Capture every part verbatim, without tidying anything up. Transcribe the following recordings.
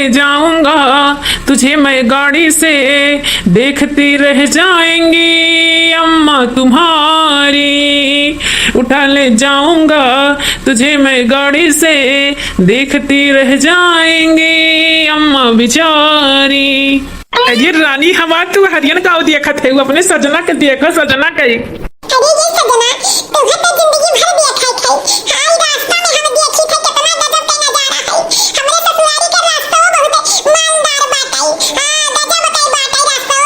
जाऊंगा तुझे मैं गाड़ी से, देखती रह जाएंगी अम्मा तुम्हारी। उठा ले जाऊंगा तुझे मैं गाड़ी से, देखती रह जाएंगी अम्मा बेचारी। अरे रानी हमार, तू हरियन गाँव देखत है, अपने सजना के देखो, सजना के। अरे ये सजना, तोहे तो जिंदगी भर देखा है। हाँ, ई रास्ता में हम देखी थे, कितना गजब के नजारा है। हमरे ससुरारी के रास्ता बहुत मालदार बाटे। हाँ, गजब के बाटे रास्ता।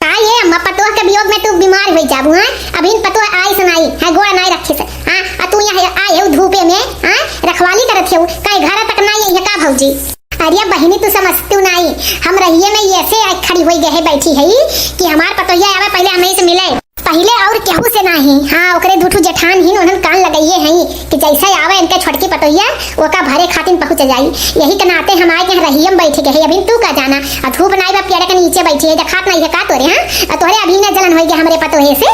का ये अम्मा, पतोह के वियोग में तू बीमार होई जाबू, हैं? अभी पतोह आई सुनाई है, गोड़ नाई रखे से। हाँ, आ तू यहाँ आए हो धूपे में, हाँ? रखवाली करत हो, कहीं घर तक नाई आई है का भौजी? अरे बहिनी, तू समझतू नाई, हम रहिए में ऐसे खड़ी होई गए बैठी है कि हमार पतोहिया आवे पहले हमही से मिले। पहिले और केहू से नाही। हाँ, ओकरे दू ठो जेठान ही उन्हन कान लगइए हई कि जैसे आवे इनके छोटकी पतोहिया, ओका भरे खातिन पहुँच जाई। यही के नाते हम आए के रहियम बैठ के है। अभी तू का जाना, आ धूप नाई बा, पेड़ के नीचे बैठी है, देखात नाई है का तोरे? हाँ, आ तोहरे अभी न जलन होई गए हमरे पतोहे से।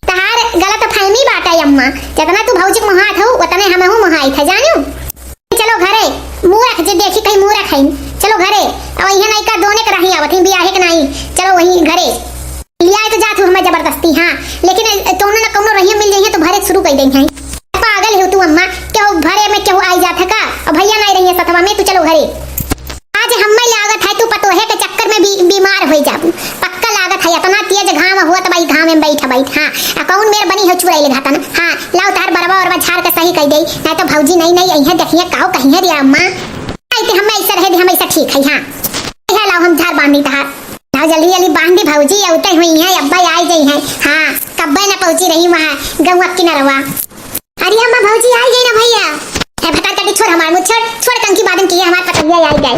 तहार गलत फहमी बाटे अम्मा, जितना तू भौजी के मोहात हो, उतने हमहू मोहाइत है, जानू। चलो घरे, मूरख जे देखी कहीं मूरख है। चलो घरे, अब इहे नहीं का दोने के रही आवत ही, बियाहे के नहीं। चलो वहीं घरे। लियाए तो जात हूँ हमें जबरदस्ती, हाँ, लेकिन ए, कौनो न कौनो रहिए मिल जाइए तो भरे शुरू कर देंगे। पागल हो तू अम्मा, केहू भरे में केहू आई जात है का? और भैया नहीं रहिए सथवा में, तू चलो घरे। आज हमें लागत है तू पतोहे के चक्कर में बी-, बीमार हो जाबू। पक्का लागत है, इतना तेज घाम हुआ तब ई घाम में बैठ बैठ, हाँ, आ कौन मेर बनी हो चुड़ैल घातन, हाँ, लाओ तार बरवा और झाड़ के सही कर दे, नहीं तो भौजी नहीं नहीं यही देखिए काहो कहीं है रे अम्मा। आई ते हमें ऐसा रहे दे, हम ऐसा ठीक है, हाँ, यह लाओ हम झाड़ बांधी तहार। लाओ जल्दी जल्दी बांधी भौजी, अउते हुई हैं, अब्बा आई गई हैं, हाँ, कब्बे न पहुँची रही वहाँ गौवा किनरवा। अरे अम्मा भौजी आई गई ना भैया। ए भतार कटी छोड़ हमार मुँह, छोड़, छोड़ कंकी बादन की, हमार पतंगिया आई गई।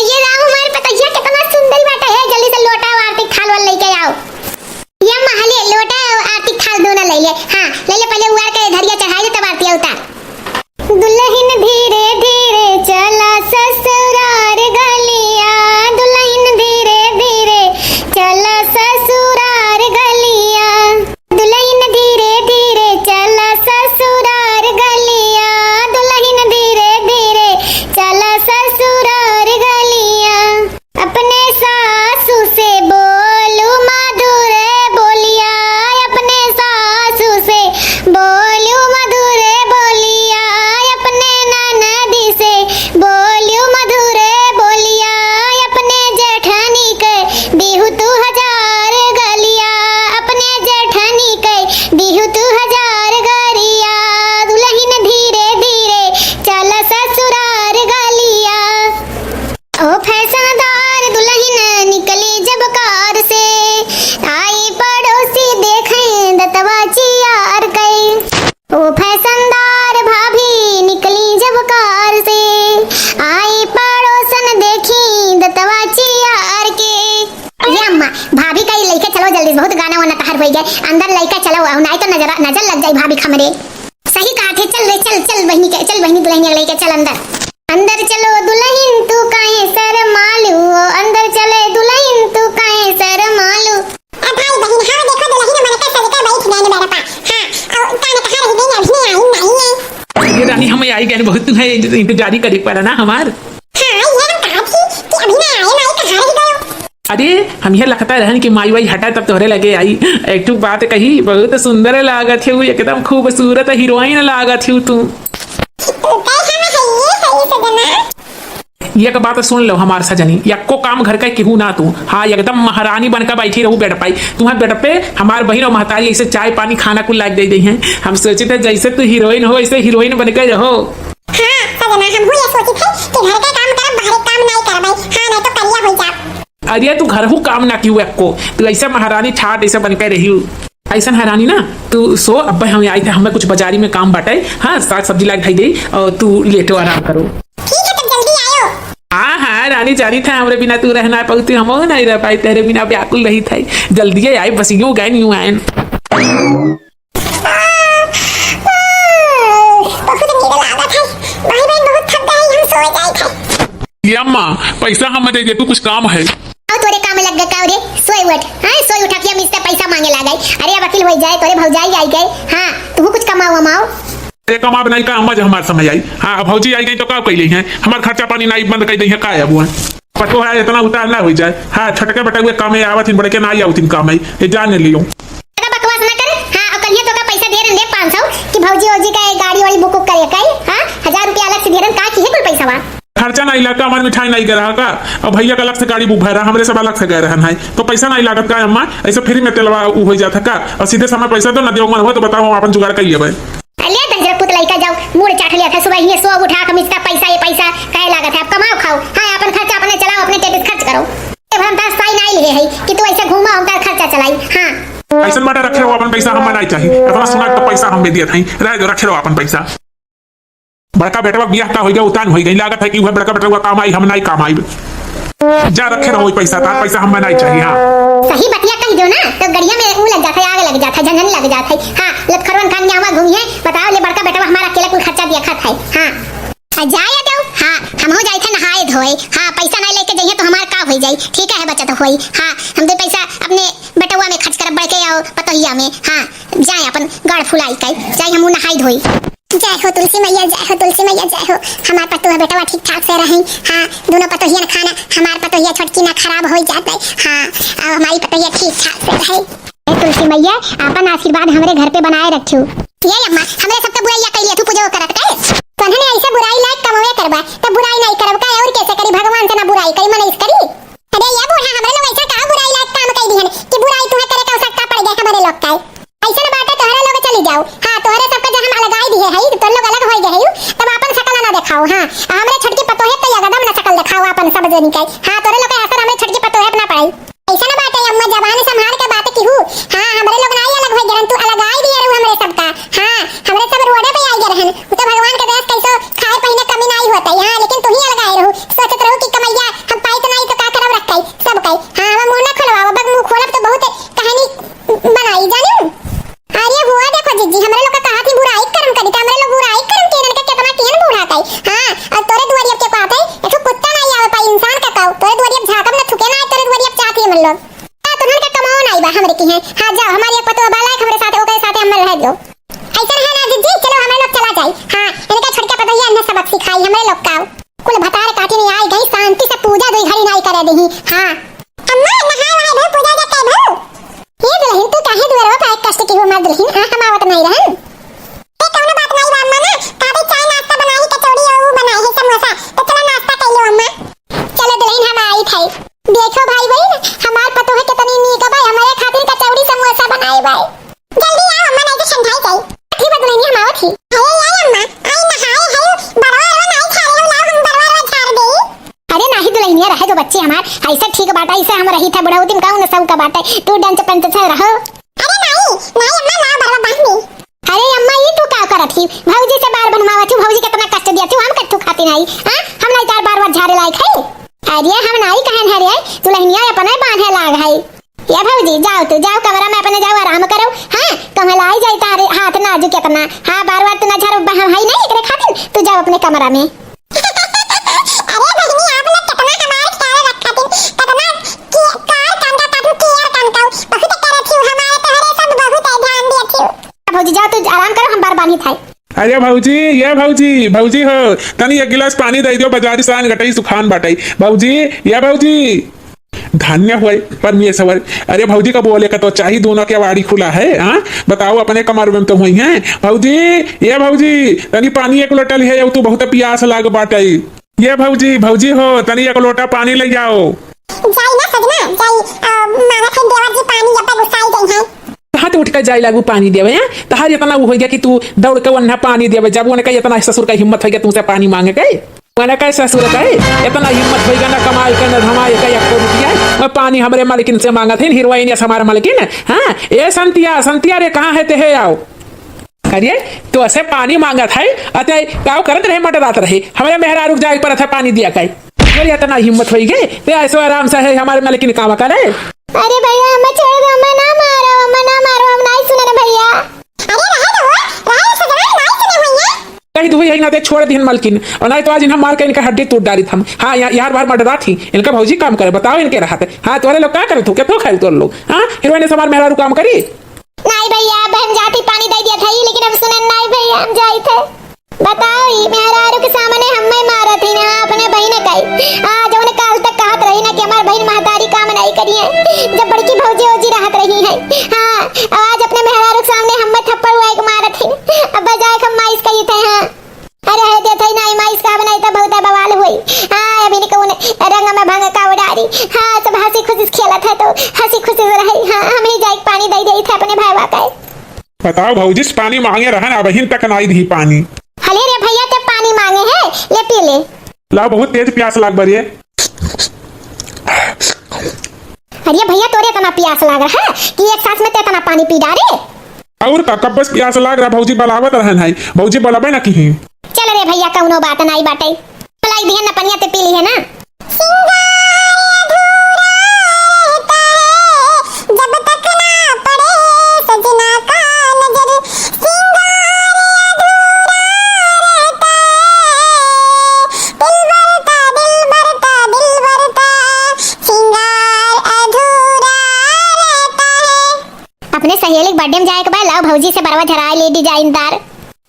ये लाओ हमार पतंगिया कितना सुंदर बाटे है, जल्दी से लोटा और आरती थाल वाल लेके आओ। ये अम्मा हले लोटा और आरती थाल दोनों ले ले। हाँ, ले ले पहले उगार के धरिया चढ़ाई दे तब आरती उतार। दुल्हन धीरे धीरे चला ससुरार गलिया, दुल्हन धीरे धीरे चला ससुरार गलिया। दुल्हन धीरे धीरे चला ससुरार गलिया, दुल्हन धीरे धीरे चला ससुरार गलिया। अपने सासू से बोलू मधुर बोलिया, अपने सासू से बोलू मधुर बोलिया, अपने ननद से बोलू मधुर बोलिया, अपने जेठानी के दिहु तू हजार गलिया, अपने जेठानी के दिहु तू हजार गरिया। दुल्हन धीरे धीरे चल ससुरार गलिया। ओ फैशनदार दुल्हन निकली जब कार से, आई पड़ोसी देखे दतवा चियार के। ओ फैशनदार भाभी निकली जब कार से, आई पड़ोसन देखी दतवा चियार के। ये अम्मा, भाभी का ये लेके चलो जल्दी, बहुत गाना वाना तहार होई गए, अंदर लेके चलो, और नहीं तो नजर, नजर लग जाई भाभी के हमरे। सही कहा थे, चल रे, चल, चल बहिनी के, चल बहिनी दुल्हनिया लेके चल अंदर। अंदर चलो दुल्हन तू काहे शर्मालू, अंदर चले दुल्हन तू काहे शर्मालू। ए भाई बहिन, हाँ देखो दुल्हन मन के सज के बैठ गए बड़पा। हाँ, और कान कहाँ रह गई, अभी नहीं आई, नहीं है। ये रानी, हम आई गए, बहुत तुम्हें इंतजारी करे पड़ा ना हमार। हाँ, ये हम कहा थी कि अभी ना आए, माई कहाँ रह गयो? अरे, हम यह लखता रहन कि माई वाई हटा तब तोहरे लगे आई। एक ठो बात कही, बहुत सुंदर लागत है, एकदम खूबसूरत हीरोइन लागत है तू। तो हम है ये सही सजना। ये का बात सुन लो हमार सजनी, यक्को काम घर का केहू ना तू। हाँ, एकदम महारानी बनकर बैठी रहू बेड पे। तुम्हें बेड पे हमार बहिन और महतारी ऐसे चाय पानी खाना कुल लाग दे दे हैं। हम सोचे थे जैसे तू हीरोइन हो, ऐसे हीरोइन बनकर रहो। हाँ, सजना, हमहू ये सोचित है कि घर के काम करब, बाहरे काम नाई करबै। हाँ, नहीं तो करिया हो जाब। अरे, तू घरहू काम ना किहू एक्को, तू ऐसे महारानी ठाट ऐसे बन के रहियो। ऐसन है रानी ना, तू सो, अब हम आई थे, हमें कुछ बाजारी में काम बाटे। हाँ, साग सब्जी लाग धई दे और तू लेटो, आराम करो। ठीक है, तब जल्दी आयो। हाँ, हाँ, रानी जानी था, हमरे बिना तू रह ना पाऊ, तू हमहू नहीं रह पाई, तेरे बिना व्याकुल रही था। जल्दी आई, बस यूं गए, यूं आए। बहुत नींद लागत है। भाई बहन बहुत थक गए, हम सो जाए थे। ये अम्मा, पैसा हम दे दे, तू कुछ काम है। आओ तोरे काम लग गए का रे? सोए उठ, हाँ, सोए उठा के मिस्टर पैसा मांगे लागे। अरे अब वकील हो जाए, तोरे भौजाई आई गए। हाँ, तू कुछ कमाओ वमाओ। अरे कमाब नाहीं का, अम्मा जब हमार समय आई। हाँ, अब भौजी आई गई तो का कइ लेइहैं? हमार खर्चा पानी नाहीं बंद कइ देइहैं का अब वो? पतो है, इतना उतार ना होइ जाए। हाँ, छोटके बेटउआ कामे आवत हिन, बड़के नाहीं आवत हिन कामे। ये जान लियो। ज्यादा बकवास ना कर। हाँ, और कलिए तो का पैसा दे रहे पाँच सौ कि भौजी वौजी का गाड़ी वाड़ी बुक उक करे का। हाँ, हजार रुपया अलग से दे रहे, का की है कुल पैसा वहाँ? खर्चा नाहीं लाग का, हमार मिठाई नाहीं गिरा का, और भैया का अलग से गाड़ी बुक भरा, हमरे सब अलग से गए रहन है, तो पैसा नाहीं लागत का अम्मा? ऐसे फ्री में तेलवा उ हो जाता का? और सीधे समय पैसा दो ना, देव मन हो तो बताओ, हम अपन जुगाड़ कर लेबे। अरे दहिजरा पुत लइका जाओ, मूड़ चाट लिया था सुबह ही, सो उठा के मिस्ता पैसा, ये पैसा काहे लागत है? अब कमाओ खाओ, हाँ, अपन खर्चा अपने चलाओ, अपने टेबिस खर्च करो। ए भरम तार साई नाई लिए है कि तू ऐसे घूमा, हम तार खर्चा चलाई। हाँ। ऐसन बाटे रखे रहो अपन पैसा, हमें नाहीं चाहिए। इतना सुना तो पैसा हमें दिया था, रह दो, रखे रहो अपन पैसा। बड़का बेटवा बियाह का होइ गया, उतान होइ गई, लागत है कि वह बड़का बेटवा काम आई, हम नाहीं काम आई। जा रखे रहो पैसा, तार पैसा हमें नाहीं चाहिए। हाँ। सही बतिया कह दो ना, तो गड़िया में ऊ लग जाता है, आग लग जाता है, झंझन लग जाता है। हाँ, लतखरवन खान में आवा घूमी है, बताओ ले बड़का बेटवा हमारा अकेला कुल खर्चा दिया खात है। हाँ। आ जाए दो, हाँ, हम हो जाए थे नहाए धोए। हाँ, पैसा नाहीं लेके जाइए तो हमार का होइ जाई? ठीक है, बचत होई। हाँ, हम दो पैसा अपने बेटवा में खर्च करब, बढ़ के आओ पतोहिया में। हाँ, जाए अपन गाड़ फुलाई के, जाए हम नहाई धोई। जय हो तुलसी मैया, जय हो तुलसी मैया, जय हो। हमार पतोह बेटवा ठीक ठाक से रही। हाँ, दोनों पतोहियन खाना, हमार पतोहिया छोटकी ना खराब होइ जात है। हाँ, और हमारी पतोहिया ठीक ठाक से रही। हे तुलसी मैया, आपन आशीर्वाद हमरे घर पे बनाए रखियो। ये अम्मा, हमरे सबके बुराइया कइले तू पूजा करत का? तन्हने ऐसे बुराई लायक कमवे करबा, त बुराई नाहीं करब का? और कैसे करी? भगवान से ना बुराई करी, मनई से करी। अरे ये बूढ़ा, हमरे लोग ऐसा कहाँ बुराई लायक काम कइ दिहन कि बुराई तुम्हें करे का आवश्यकता पड़ गई हमरे लोग का? ऐसा ना बाटे, तोहरे लोग चली जाओ। हाँ, तोहरे सबके जब हम अलगाई दिए हई, तो तोहरे लोग अलग होइ गए हई, तब आपन शकल ना दिखाओ। हाँ, आ हमरे छोटकी पतोहे तो एकदम ना शकल दिखाओ आपन सब जनी के। हाँ, तोहरे लोग के असर हमरे छोटकी पतोहे पे ना पड़े। ऐसा ना बाटे अम्मा, जबान संभाल के बात किहू। हाँ, हमरे लोग नाहीं अलग होइ गए, तू अलगाई दिए रहू हमरे सबका। हाँ, हमरे सब रोडे पे आई गए रहन। उ तो भगवान के दया से कैसो खाए पहने कमी नाहीं होता है। हाँ, लेकिन तू ही अलगाए रहू, सोचत रहू कि कमैया हम पाइत नाहीं तो का करब रख के सब कहे। हाँ, हम मुंह ना खोलवाओ, बग मुंह खोलब तो बहुत कहानी बनाई जानी। अरे हुआ देखो जिज्जी, हमरे लोग का कहा थी बुराई करम करी, तो हमरे लोग बुराई करम के इनके कितना केन बूढ़ा कहे। हाँ, और तोरे दुआरिया पे कहत है, एक ठो कुत्ता नाहीं आवे पाई, इंसान का काऊ, तोरे दुआरिया पे झांकब ना थुके ना आए, तोरे दुआरिया पे चाहती हमरे लोग। हाँ, तुन्हन का कमाओ नाहीं बा हमरे की है। हाँ, जाओ, हमारी एक पतोह बा लायक, हमरे साथ ओकरे साथे हम रह दो। ऐसा रहे ना जिज्जी, चलो हमरे लोग चला जाई। हाँ, इनका छोटके पतोहिया इन्हें सबक सिखाई, हमरे लोग का। कुल भतार काटी नहीं आई गई, शांति से पूजा दुई घड़ी नाहीं करे देही। हाँ। अम्मा, नहाए वहाए भू, पूजा उजा कर भू। ये दुल्हन, तू काहे दुआरवा पे आए कष्ट की हो, हमार दुल्हन? आ, हम आवत नाहीं रहन। ए, कौनो बात नाहीं बा अम्मा ना, काबे चाय नाश्ता बनाई, कचौड़ी और वो बनाए है समोसा, तो चलो नाश्ता कर लो अम्मा। चलो दुल्हन, हम आई थे। देखो भाई बहन, हमार पतोह कितनी नीक बा, हमारे खातिर कचौड़ी समोसा बनाए बा। जल्दी आओ अम्मा, नाहीं तो ठंडाई जाई। ठीक बा दुल्हनिया, हम आवत ही। अरे ये अम्मा, आई नहाए है, बरवा अरवा नाहीं झारे हो, लाओ हम बरवा अरवा झार देई। अरे नाहीं दुल्हनिया, रहे दो बच्ची हमार, ऐसा ठीक बाटे, ऐसे हम रही था बुढ़ऊ दिन का उन सब का बाटे, तू डंच पंच से रहो। अरे नाहीं, नाहीं अम्मा, लाओ बरवा बांध दी। अरे अम्मा, ई तू का करत ही? भौजी से बार बनवावत ही, भौजी कितना कष्ट दिया थी, हम कत्थू खाती नाहीं, हाँ? हम नाहीं तार बार बार झारे लायक है। अरे हम नाहीं कहन है रे, दुल्हनिया अपने बांधे लाग है। या भौजी, जाओ तू, जाओ कमरा में अपने जाओ, आराम करो। हाँ, कहूँ लाई जाई तारे हाथ नाजुक इतना। हाँ, बार बार तू ना झारो, हम हई नाहीं एकरे खातिर, तू जाओ अपने कमरा में। अरे बहिनी, आप लोग कितना हमारे ख्याल रखा दिन, कितना के-, कार कांदा काटू, केयर कांदा, बहुत करत ही, हमारे तोहरे सब बहुत है, ध्यान दिए थी। भौजी, जाओ तू आराम करो, हम बार बानी थाई। अरे भौजी, ये भौजी, भौजी हो, तनी एक गिलास पानी दे दियो, बाजारी सान गटई सुखान बाटई। भौजी, ये भौजी। धन्य होए परमेश्वर। अरे भौजी का बोले का तो चाही, दोनों के वाड़ी खुला है, हाँ? बताओ, अपने कमर में तो हुई हैं। भौजी, ये भौजी, तनी पानी एक लोटा लिहे, तू बहुत पियास लाग बाटे। ये भौजी, भौजी हो, तनी एक लोटा पानी ले जाओ। जाई ना सजना, जाई, अ, मांगत है देवर जी पानी, जब गुस्साई गई है। कहाँ तू उठ के जाए लागू पानी देवे, हैं? तहार इतना वो हो गया कि तू दौड़ के वन्ना पानी देवे, जब उनका इतना ससुर का हिम्मत हो गया तुमसे पानी मांगे के। मैंने कहे ससुर का है, इतना हिम्मत होइगा ना कमाए का, ना धमाए का, एक रुपया। मैं पानी हमरे मालकिन से मांगत है, हीरोइन या हमारे मालकिन। हाँ, ए संतिया, संतिया रे, कहाँ है ते है, आओ। अरे, तो ऐसे पानी मांगत है, अते काव करत रहे, मटरात रहे, हमरे मेहरारू जाए पर थे पानी दिया कहे। अरे, इतना हिम्मत होई गए, ते ऐसो आराम से है, हमारे मालकिन काम करे। अरे भैया, हमें छोड़ दो, हमें ना मारो, हमें ना मारो, हम नहीं सुने ना भैया। अरे रहे दो, रहे दो सजवान, नाई सुने हुई है। कही दुई है ना ते छोड़ दिहन मलकिन, और नाई तो आज इन्हें मार के इनका हड्डी तोड़ डाली हम। हाँ, या-, यार बार मार डरा थी, इनका भौजी काम करे, बताओ इनके रहते। हाँ, तोरे लोग का करे तू, कितनो खाए तोरे लोग? हाँ, हीरोइन से हमार मेहरारू काम करी। नाई भइया, अब हम जात ही पानी दइ दिया था, लेकिन हम सुनन नाई भइया, हम जाइत है। बताओ, ई मेहरारू के सामने हम्मे मारत ही ना, अपने बहिन का। आ, जौन काल तक कहत रही ना कि हमार बहिन महतारी काम नाई करिहैं, जब बड़की भौजी ओजी रहत रही है। हाँ, अब आज अपने मेहरारू के सामने हम्मे थप्पड़ हुआ एक मारत ही। अब बजाए हम माइस कही थे, हाँ। अरे, है देत है नाई माइस का बनाई तो बहुत बवाल हुई। हाँ, अभी कौन रंग में भंग का उड़ारी। हाँ, सब हँसी खुशी से खेलत है तो हँसी खुशी से रही। हाँ, हम ही जाए पानी दइ देई थे अपने भाईवा का। बताओ भौजी, से पानी माँगे रहन, अबहिन तक नाई दी पानी। हले रे भइया, ते पानी माँगे है, ले पी ले। ला, बहुत तेज प्यास लाग बा रे। अरे भइया, तोरे इतना प्यास लाग रहा है कि एक सांस में ते इतना पानी पी डारे। और का, कब से प्यास लाग रहा, भौजी बलावत रहन है, भौजी बलाबे ना किहीं। चल रे भइया, कौनो बात नाई बाटे। पलाई दिहन ना पनिया, ते पी लिहे ना। सिंगार अधूरा रहता है, जब तक ना पड़े सजना का नजर। सिंगार अधूरा रहता है, दिलबर का, दिलबर का, दिलबर का सिंगार अधूरा रहता है। अपने सहेली के birthday में जाए के बा, लाओ भौजी से बरवा झराए ले डिजाइनदार।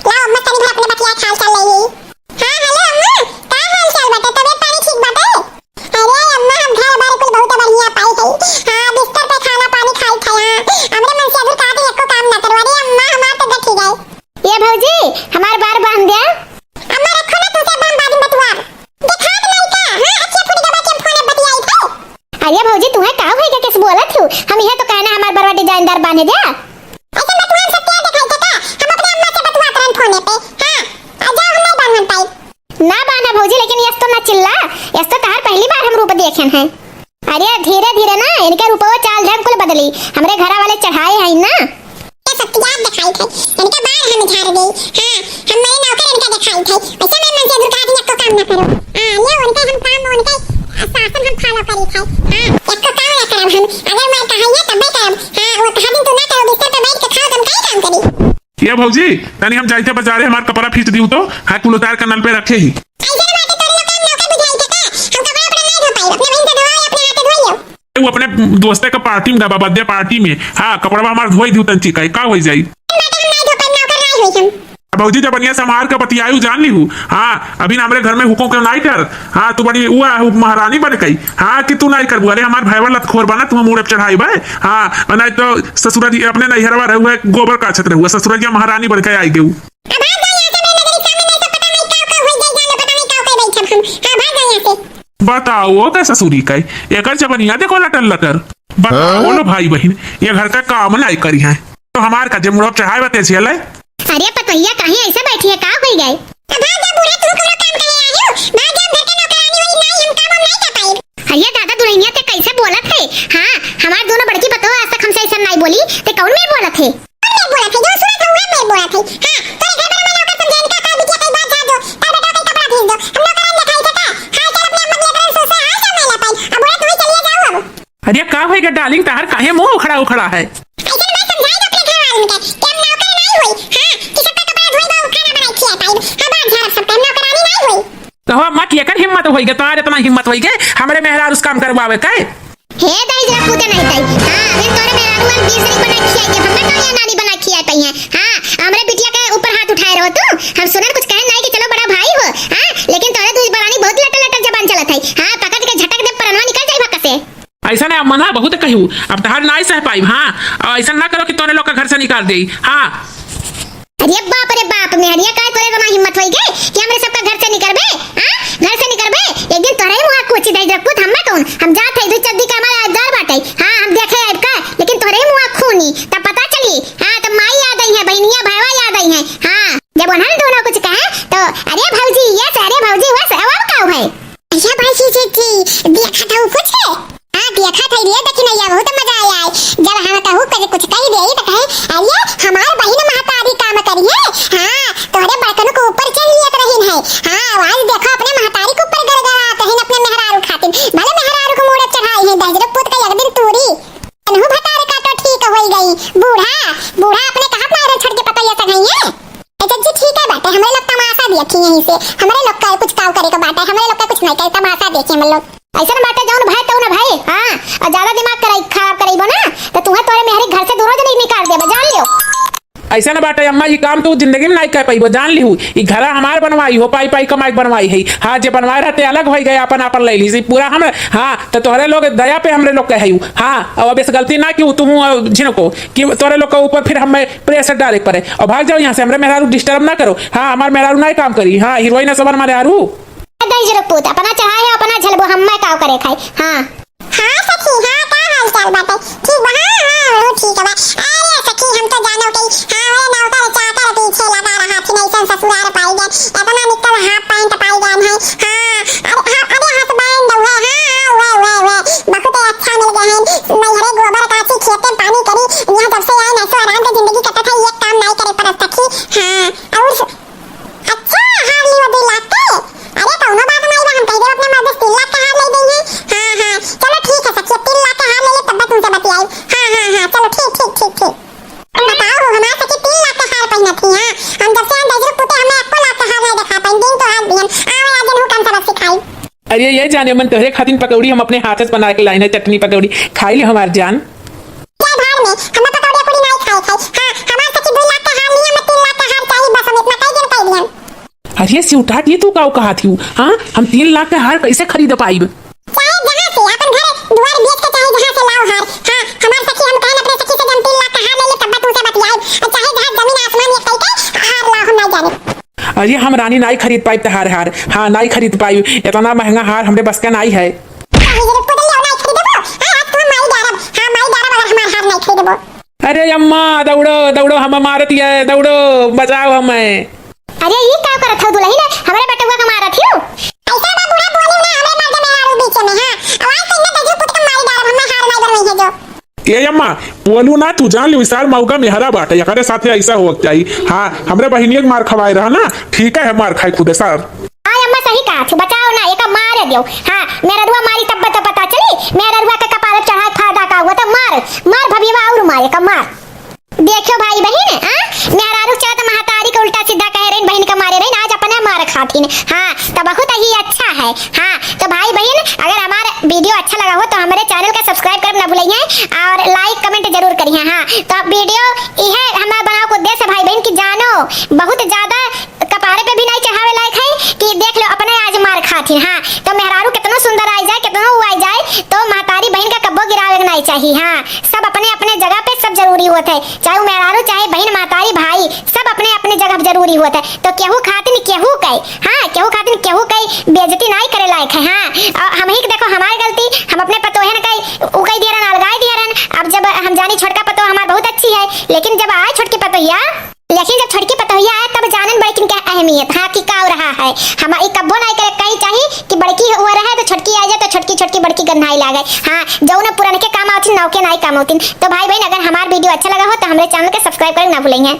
लाओ अम्मा, तनी भर अपने बतिया के हाल चाल ले ली। हाँ, हेलो अम्मा, का हाल चाल बाटे? तबीयत पानी ठीक बाटे? अरे अम्मा, हम घर बार कुल बहुत बढ़िया पाई है। हाँ, बिस्तर पे खाना पानी खाई थे। हाँ, हमरे मन से अधुर कहा थे, एको काम ना करो। अरे अम्मा, हमार तो गठी गए। ये भौजी, हमार बार बांध द्या। अम्मा रखो ना, तुमसे बांध, बाद में बतुआ। देखात नहीं का? हाँ, अच्छे फुट गवा के फोन बतियाई थे। अरे भौजी, तुहे का होइगा, कैसे बोलत हो? हम यह तो कहना हमार बरवा डिजाइनदार बांधे द्या। ऐसे बतुआन सब क्या देखाई थे का? हम अपने अम्मा से बतुआत रहन फोने पे। हाँ, आ जाओ, हम नहीं बांधन पाई। ना बांधा भौजी, लेकिन यस तो ना चिल्ला, यस तो तहार पहली बार हम रूप देखेन है। अरे धीरे धीरे ना, इनके रूपवा चाल ढंग कुल बदली, हमरे घरा वाले चढ़ाए हैं ना। ये सब याद देखाई थे, इनके बार हम झाड़ देई। हाँ, हम मेरे नौकर इनका देखाई थे, ऐसे मेरे मन से अधुर कहा थे, को काम ना करो। हाँ, ये उनके हम काम, उनके शासन हम follow करी थे। हाँ, एक को काम ना करब हम, अगर मैं कहा ये तब मैं करब। हाँ, वो कहा दिन तू ना करो, बिस्तर पे बैठ के खाओ, तुम कई काम करी। ये भौजी, तनी हम जाइते बाजारे, हमार कपड़ा फीच दिहु तो, हाँ, कुल उतार के नल पे रखे ही। ऐसे ना बाटे, तोरे लोग काम नौकर बुझाई थे का? हम कपड़ा उपड़ा नहीं धो पाई, अपने बहन से धोवाओ, अपने हाथे धोई लो। वो अपने दोस्ते का party में गवा, birthday party में। हाँ, कपड़वा हमार धोई दिहु तंची का, का होई जाई? बाटे हम नहीं धो पाई, नौकर नहीं होई हम। भौजी, जब बढ़िया संभार के बतियायु जान लिहु। हाँ, अभी ना हमरे घर में हुकुम के नाई कर। हाँ, तू बड़ी हुआ महारानी बन गई। हाँ, कि तू नाई करबू। अरे हमार भाईवा लतखोर बना, तू मूड़े पे चढ़ाई बे। हाँ, और नहीं तो ससुरा जी अपने नैहरवा रहुआ, गोबर काछत रहुआ, ससुरा जी महारानी बन के आई गयू। अब भाग जाओ यहाँ से, मेरे नजर के सामने नहीं तो पता नहीं क्या क्या हो जाए, जाने पता नहीं क्या क्या बैठब हम। हाँ, भाग जाओ यहाँ से। बताओ का ससुरी का, एकर जबनिया देखो लटर लटर। बताओ लो भाई बहिन, ये घर का काम नाई करिहैं, तो हमार का जे मूड़े पे चढ़ाए बते छियले। अरे पतोहिया, काहे ऐसे बैठी है, का होई गए? अब भाग जा बूढ़ा, तू कोनो काम करे आयो? भाग जा, हम घर के नौकरानी होई, नाई हम काम हम नाई कर पाई। अरे दादा, दुल्हनिया ते कैसे बोलत है? हाँ, हमार दोनों बड़की पतोह आज तक हमसे ऐसा नाई बोली, ते कौन मेर बोलत है? कौन मेर बोलत है? जो सुनत है, उहे मेर बोलत है। हाँ, तोरे घर वाला नौकर समझे, इनका का बिटिया कई बात जा दो, तार बेटा कई कपड़ा भेज दो, हम नौकरानी देखाई थे का? हाँ, चल अपने अम्मा के लेकर सो से, हाँ, चल नहीं ला पाई। अब बूढ़ा तू ही चलिए जाओ अब। अरे का होइगा darling, तहार काहे मुंह उखड़ा उखड़ा है? ऐसे ना समझाई दो अपने घर वालन के कि हम नौकर नाई होई। हाँ, कि सबका कपड़ा धोई बा, खाना बनाई खिया पाई। हम बाहर झाड़ब सबका, हम नौकरानी नाई होई। कहो अम्मा, केकर हिम्मत होइगा, तोहार इतना हिम्मत होइगा हमरे मेहरारू से काम करवावे के? हे दहिजरा पूते नहीं तई। हाँ, अभी तोरे मेहरारू हम बीस दिन बनाई खियाई के, हमका कौन नानी बनाई खिया पाई है? हाँ, हमरे बिटिया के ऊपर हाथ उठाए रहो तू। हम सुनन कुछ कहन नाई कि चलो बड़ा भाई हो। हाँ, लेकिन तोरे दुइ बरानी बहुत लटर लटर जबान चलत है। हाँ, पकड़ के झटक दे, परनवा निकल जाई भक्का से। ऐसा ना अम्मा ना बहुत कहू, अब तहार नाई सह पाइब। हाँ, और ऐसा ना करो कि तोरे लोग का घर से निकाल देई। हाँ। अरे बाप रे बाप, मेहरिया का तोरे इतना हिम्मत होई गए कि हमरे सबका घर से निकरबे? हाँ, घर से निकरबे? एक दिन तोरे ही मुँह कोची दे जब पूत हम्मा कौन, हम जात है दू चद्दी का हमारा डर बाटे। हाँ, हम देखे आइब का, लेकिन तोरे ही मुँह खूनी, तब पता चली। हाँ, तब माई याद आई है, बहनिया भाईवा याद आई है। हाँ, जब उन्हन दोनों कुछ कहे तो, अरे भौजी ये से, अरे भौजी वो से, अब का है? अच्छा भाई जी, जी, जी, देखा था वो कुछ है? हाँ, देखा था रे दखिनैया, बहुत मजा आया है। जब हम कहू कभी कुछ कही दे तो कहे, "अरे, हमार बहिन महतारी काम करी है।" हाँ, तोहरे बड़कन को ऊपर चढ़ लियत रहीन है। हाँ, आज देखो अपने महतारी के ऊपर गड़गड़ात रहीन अपने मेहरारू खातिर। भले मेहरारू को मूड़े चढ़ाई है, दहिजरा पूत का एक दिन तूरी। तनहु भतार का तो ठीक होई गई। बूढ़ा, बूढ़ा अपने कहत ना रहे छोड़ के पतोहिया सगाई है। ए जज्जी, ठीक है बाटे, हमरे लोग तमाशा देखी यहीं से। हमरे लोग का कुछ काव करे के बाटे, हमरे लोग का कुछ नहीं करे, तमाशा देखी हम लोग। ऐसन बाटे जौन भय तौन भय, हाँ, और ज्यादा दिमाग कराई, खराब कराइबो ना, तो तुहे तोरे मेहरी घर से दोनों जने कर देबा, जान लियो। ऐसा ना बाटे अम्मा, ई काम तू जिंदगी में नाई कर पाइबो, जान लिहू। ई घरा हमार बनवाई हो, पाई पाई कमाई के बनवाई है। हाँ, जे बनवाए रहते अलग होइ गए, आपन आपन ले ली। ई पूरा हम, हाँ, तो तोहरे लोग दया पे हमरे लोग के है। हाँ, अब, अब इस गलती ना कि तू हूँ, अ, झिनको, कि तोहरे लोग के ऊपर फिर हमें pressure डाले पड़े। और भाग जाओ यहाँ से, हमरे मेहरारू disturb ना करो। हाँ, हमार मेहरारू नाई काम करी। हाँ, हीरोइन सब हमारे मेहरारू। दहिजरो पूत, अपना चढ़ाए है, अपना झलबो, हम्मे काव करे खाई। हाँ। हाँ सखी, हाँ, का हाल चाल बाटे? ठीक बा? हाँ, हाँ, हमहू ठीक बा। अरे सखी, हम तो जानो के, हाँ, ओए नौकर चाकर पीछे लगा रहा थी, नैसन ससुरार पाई गए, इतना निकल half pant पाई गए हैं। हाँ, अरे, हाँ, अरे husband उहे, हाँ, हाँ, उहे, उहे, उहे, बहुत अच्छा मिल गए हैं। नैहरे गोबर काची, खेते पानी करी, यहाँ जब से आए ना, सो आराम से जिंदगी कटत है, एक काम नाई करे पड़त सखी। हाँ, और अच्छा, हार लियो दो लाख के? अरे, कौनो बात नाई बा, हम कह देब अपने मर्द से तीन लाख का हार ले देंगे। हाँ, हाँ, चलो ठीक है सखी, अब तीन लाख का हार ले ले, तब तुमसे बतियाई। हाँ, हाँ, हाँ, चलो ठीक, ठीक, ठीक, ठीक। बताओ हो, हमार सखी तीन लाख का हार पहनत ही, हाँ? हम जब से हम दहिजरो पूते, हमने एको लाख का हार नाई देखा पाइन, दिन तो हार दिहन। आओ, आज इनहू काम सबक सिखाई। अरे ये जाने मन, तोहरे खातिन पकौड़ी हम अपने हाथ से बना के लाइन है, चटनी पकौड़ी, खाई ले हमार जान। क्या भाड़ में, हम पकौड़ी अकौड़ी नाई खाए खाई। हाँ, हमार सखी दो लाख का हार लिया, हमें तीन लाख का हार चाहिए, बस हम इतना कई दिन कह दिहन। अरे सिउटाट, ये तू काऊ कहा थी? हाँ, हम तीन लाख का हार कैसे खरीद पाइब? चाहे जहाँ से, अपन घर दुआर बेच के चाहे जहाँ से लाओ हार। हाँ, हमार सखी, हम कहन अपने सखी से, जब हम तीन लाख का हार ले ले, तब तुमसे बतियाए। और चाहे जहाँ जमीन आसमान एक कई के हार लाओ, हम नाई जाने। अरे हम रानी नाई खरीद पाइब तहार हार। हाँ, नाई खरीद पाइब, इतना महंगा हार हमरे बस का नाई है। काहे रे, कुदल ले नाई खरीदबो? हाँ, आज तो हम माई डारब। हाँ, माई डारब अगर हमार हार नाई खरीदबो। अरे अम्मा, दौड़ो, दौड़ो, हम मारत है, दौड़ो, बचाओ हमें। अरे, ई का करत हौ दुलहिन? हमरे बेटवा के मारत हियो? ऐसा बा बूढ़ा, बोली ना, हमरे मर्द मेहरारू बीच में, हाँ। आवाज तो इन्हें दहिजरो पूत के मारी डारब, हमें हार नाई बनवाई है जो। ए अम्मा, बोलू ना, तू जान ली, विशाल मौगा मेहरा बाटे, एकरे साथे ऐसा होवक चाही। हाँ, हमरे बहिनिया के मार खवाए रहा ना, ठीक है, मार खाए खुदे सार। हाँ अम्मा, सही कहा थी, बचाओ ना, एका मार दियो। हाँ, मेहररुआ मारी तब तो पता चली, मेहररुआ के कपार चढ़ाए फायदा का हुआ, तो मार, मार भभिया और मार, एका मार। देखियो भाई बहिन, आ? मेहरारू चलत महतारी के उल्टा सीधा कहे रहिन, बहिन के मारे रहिन, आज अपने मार खाथिन। हाँ, तो बहुत ही अच्छा है। हाँ, तो भाई बहिन, अगर हमार video अच्छा लगा हो तो हमरे channel के subscribe करब ना भूलिए और like comment जरूर करिए। हाँ, तो अब video इहे हमार बनावे के उद्देश्य है भाई बहिन कि जानो, बहुत ज्यादा कपारे पे भी नहीं चढ़ावे लायक है कि देख लो अपने आज मार खाथिन। हाँ, तो मेहरारू कितनो सुंदर आई जाए, कितनो ऊ आई जाए, तो महतारी बहिन का कब्बो गिरावे के नहीं चाहिए। हाँ, सब अपने अपने जगह पे सब जरूरी होत है, चाहे वो मेहरारू, चाहे बहिन, महतारी, भाई, सब अपने अपने जगह पे जरूरी होत है। तो केहू खातिन केहू कई, हाँ, केहू खातिन केहू कई बेइज्जती नहीं करे लायक है। हाँ, और हम ही के देखो हमारी गलती, हम अपने पतोहन कई, उ कई दिया रहन, अलगाई दिया रहन। अब जब हम जानी छोटका पतोह हमार बहुत अच्छी है, लेकिन जब आए छोटकी पतोहिया, लेकिन जब छोटकी पतोहिया आए तब जानन बड़किन के अहमियत, हाँ, कि का हो रहा है। हम ई कब्बो नहीं करे कहीं चाहिए कि बड़की हुआ रहे तो छोटकी आ जाए तो छोटकी, छोटकी बड़की गन्हाई लागे। हाँ, जौन पुरनके काम आवतिन, नौके नाई काम आवतिन। तो भाई बहिन, अगर हमार video अच्छा लगा हो तो हमरे channel के subscribe करे ना भूलेंगे।